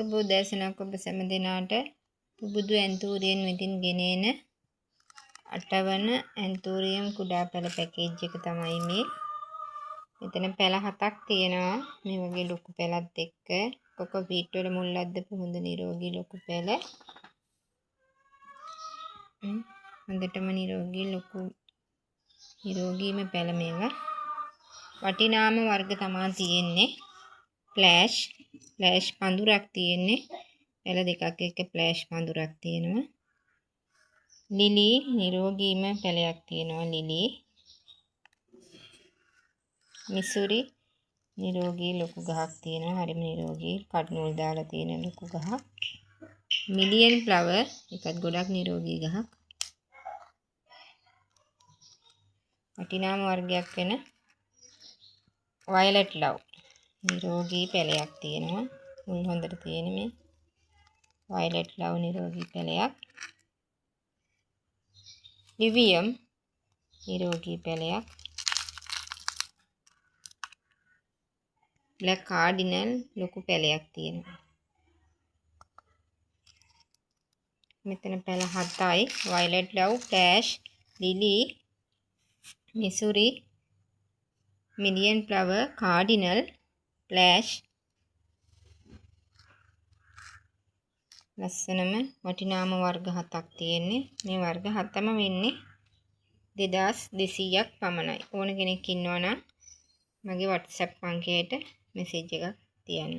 සුබ උදෑසනක් ඔබ සැම දෙනාට. පුබුදු ඇන්තූරියෙන් වෙතින් ගෙන එන අටවන ඇන්තූරියම් කුඩා පැල පැකේජ් එක තමයි මේ. මෙතන පැල 7ක් තියෙනවා. මේ වගේ ලොකු පැලත් එක්ක කොකෝපීට් වල මුල් අද්දපු හොඳ නිරෝගී ලොකු පැල. හොඳටම නිරෝගී ලොකු නිරෝගීම පැල මේවා. වටිනාම වර්ග තමා තියෙන්නේ. ෆ්ලෑෂ් ෆ්ලෑෂ් පඳුරක් තියෙන්නේ. පැල දෙකක් එක්ක ෆ්ලෑෂ් පඳුරක් තියෙනවා. ලිලි නිරෝගීම පැලයක් තියෙනවා ලිලි. මිසුරි නිරෝගී ලොකු ගහක් තියෙනවා. හරිම නිරෝගී කඩනූල් දාලා තියෙන ලොකු ගහක්. මිලියන් ෆ්ලවර් එකත් ගොඩක් නිරෝගී ගහක්. වටිනාම වර්ගයක් වෙන වයලට් ලව් නිරෝගී පැලයක් තියෙනවා. මුල් හොඳට තියෙන මේ වයලට් ලව් නිරෝගී පැලයක්. ලිවියම් නිරෝගී පැලයක්. බ්ලැක් කාඩිනල් ලොකු පැලයක් තියෙනවා. මෙතන පැල 7යි. Violet love, flash, lily, Missouri, million flower, cardinal, flash. ලස්සනම වටිනාම වර්ග 7ක් තියෙන්නේ. මේ වර්ග 7ම වෙන්නේ 2200ක් පමණයි. ඕන කෙනෙක් ඉන්නවා නම් මගේ WhatsApp අංකයට මෙසේජ් එකක් තියන්න.